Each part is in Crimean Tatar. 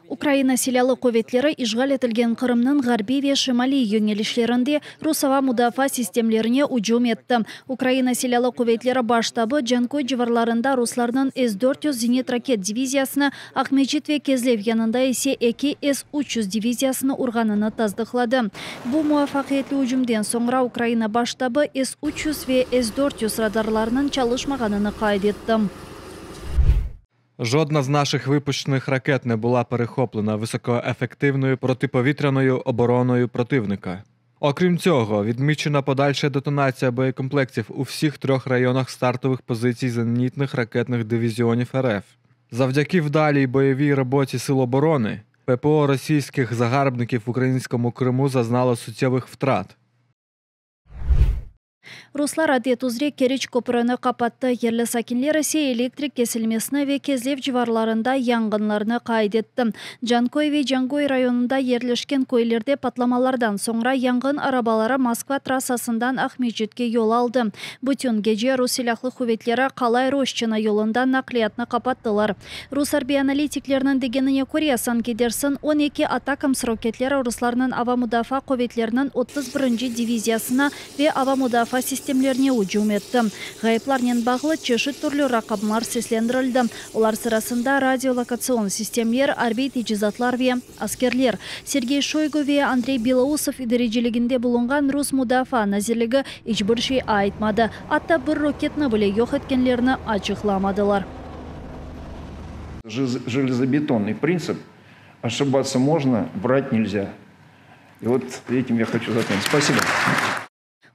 Ukraina Silâlı quvetleri işğal etilgen Qırımnıñ ğarbiy ve şimaliy yöñelişlerinde rus ava mudafaa sistemlerine ücüm etti. Ukraina Silâlı quvetleri Baş ştabı Canköy civarlarında ruslarnıñ S 400 zenit-raket diviziyasını, Aqmescit ve Kezlev yanında ise eki S 300 diviziyasını urğanını tasdıqladı. Bu muvafaqiyetli ücümden soñra Ukraina Baş ştabı S 300 ve S 400 radarlarınıñ çalışmağanını qayd etti. Жодна з наших випущених ракет не була перехоплена високоефективною протиповітряною обороною противника. Окрім цього, відмічена подальша детонація боєкомплектів у всіх трьох районах стартових позицій зенітних ракетних дивізіонів РФ. Завдяки вдалій бойовій роботі Сил оборони, ППО російських загарбників в українському Криму зазнало суттєвих втрат. Ruslar adet üzre Keriç köprüni qapattı, yerli sakinler ise elektrik kesilmesini ve Kezlev civarlarında yanğınlarnı qayd etti. Canköy ve Canköy rayonında yerleşken köylerde patlamalardan soñra yanğın arabaları Moskva trassasından Aqmescitke yol aldı. Bütün gece rus silâhlı quvetleri Qalay-Roşçina yolunda naqliyatnı qapattılar. Rus arbiy analitikleriniñ degenine köre, sanki dersiñ 12 Atacams roketleri ruslarnıñ ava mudafaa quvetleriniñ 31-nci diviziyasına ve ava mudafaa sistemlerine ücüm etti. Ğayıplarnen bağlı çeşit türlü raqamlar seslendirildi, olar sırasında radiolokatsion sistemler, arbiy teçizatlar ve askerler. Sergey Şoygu ve Andrey Belousov idareciliginde bulunğan rus Mudafaa nazirligi iç bir şey aytmadı, atta bir roketni bile yoq etkenlerini açıqlamadılar. Железобетонный принцип: ошибаться можно, врать нельзя. И вот этим я хочу закончить. Спасибо.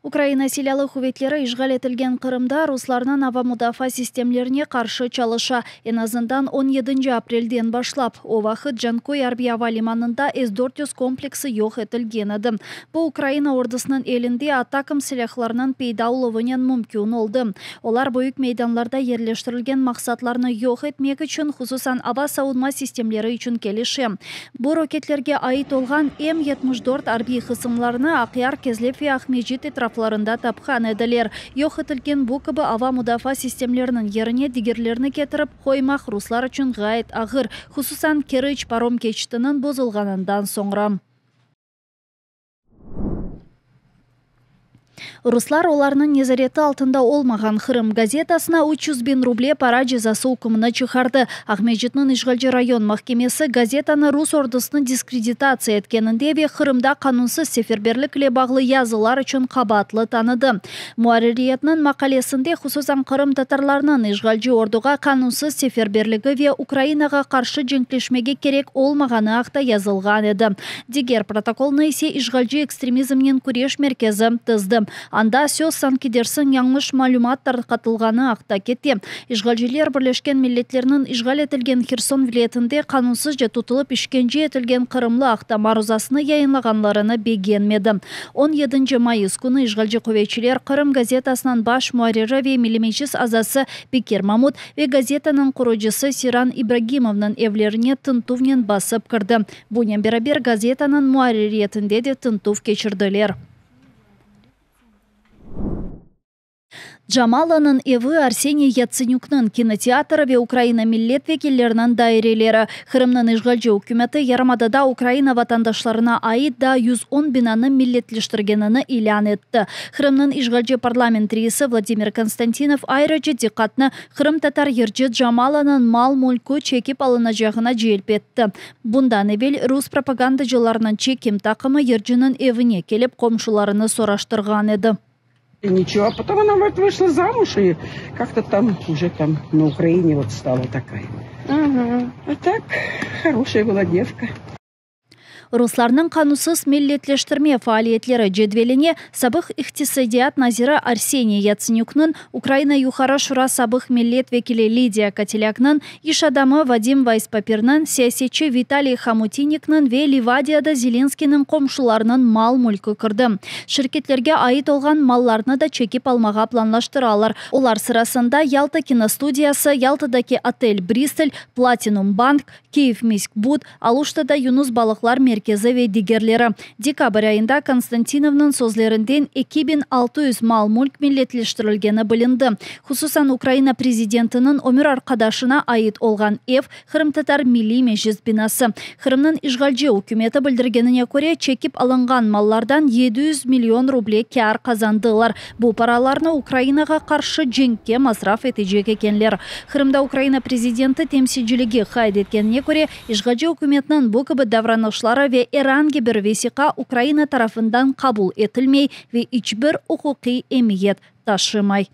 Ukraina Silâlı quvetleri işğal etilgen Qırımda ruslarnıñ ava mudafaa sistemlerine qarşı çalışa. Eñ azından on yedinci aprelden başlap. O vaqıt Canköy arbiy ava limanında S 400 kompleksi yoq etilgen edi. Bu Ukraina ordusınıñ elinde Atacams silâhlarınıñ peyda oluvınen mümkün oldı. Olar büyük meydanlarda yerleştirilgen maqsatlarnı yoq etmek içün, hususan ava savunma sistemleri içün kelişe. Bu roketlerge ait olğan M 74 arbiy qısımlarını Aqyar, Kezlev ve Aqmescit etraflarında tapqan ediler. Yoq etilgen bu kibi ava mudafaa sistemleriniñ yerine digerlerini ketirip qoymaq ruslar içün ğayet ağır, hususan Keriç parom keçitiniñ bozulğanından soñra. Ruslar olarnıñ nezareti altında olmağan Qırım gazetasına 300 biñ ruble para cezası ükümini çıqardı. Aqmescitniñ işğalci rayon mahkemesi gazetanı rus ordusını diskreditatsiya etkeninde ve Qırımda qanunsız seferberlik ile bağlı yazılar içün qabaatlı tanıdı. Muarririyetniñ maqalesinde hususan qırımtatarlarnıñ işğalci orduğa qanunsız seferberligi ve Ukrainağa qarşı cenkleşmege kerek olmağanı aqta yazılğan edi. Diger protokolnı ise işğalci Ekstremizmnen küreş merkezi tizdi. Anda söz sanki dersiñ yañlış malümat tarqatılğanı aqta kete. İşğalciler Birleşken Milletlerniñ işğal etilgen Herson vilâyetinde qanunsızca tutulıp işkence etilgen qırımlı aqta maruzasını yayınlağanlarını begenmedi. On yedinci mayıs künü işğalci quvetçiler Qırım gazetasınıñ baş muarriri ve Milliy Meclis azası Bekir Mamut ve gazetanıñ qurucısı Seyran İbragimovnıñ evlerine tintüvnen basıp kirdi. Bunen beraber gazetanıñ muarririyetinde de tintüv keçirdiler. Camalanıñ evi, Arseniy Yatsenükniñ kinoteatri ve Ukraina millet vekilleriniñ daireleri. Qırımnıñ işğalci ükümeti yarımadada Ukraina vatandaşlarına ait daa 110 binanı milletleştirgenini ilân etti. Qırımnıñ işğalci parlament reisi Vladimir Konstantinov ayrıca diqqatnı qırımtatar yırcı Camalanıñ mal-mülkü çekip alınacağına celp etti. Bundan evel rus propagandacılarınıñ çekim taqımı yırcınıñ evine kelip qomşularını soraştırğan edi. Ничего, а потом она вот вышла замуж и как-то там уже там на Украине вот стала такая. А так, хорошая была девка. Ruslarnıñ qanunsız milletleştirme faaliyetleri cedveline sabıq iqtisadiyat naziri Arseniy Yatsenükniñ, Ukraina Yuqarı Şura sabıq millet vekili Lidiya Kotelâknıñ, iş adamı Vadim Vayspapirniñ, siyasetçi Vitaliy Homutinnikniñ ve Livadiyada Zelenskıynıñ qomşularınıñ mal-mülkü kirdi. Şirketlerge ait olğan mallarnı da çekip almağa planlaştıralar. Olar sırasında Yalta kinostudiyası, Yaltadaki otel Bristol, Platinum bank, Kiyevmiskbud, Aluştada Yunus balıqlar merkezi ve digerleri. Dekabr ayında Konstantinovnıñ sözlerinden 2600 mal-mülk milletleştirilgeni bilindi. Hususan Ukraina prezidentiniñ ömür arqadaşına ait olğan ev, Qırımtatar Milliy Meclis binası. Qırımnıñ işğalci ükümeti bildirgenine köre, çekip alınğan mallardan 700 million ruble kâr qazandılar. Bu paralarnı Ukrainağa qarşı cenkke masraf etecek ekenler. Qırımda Ukraina prezidenti temsilciligi qayd etkenine köre, işğalci ükümetniñ bu kibi davranışları ve er angi bir vesiqa Ukraina tarafından qabul etilmey ve iç bir uquqiy emiyet taşımay.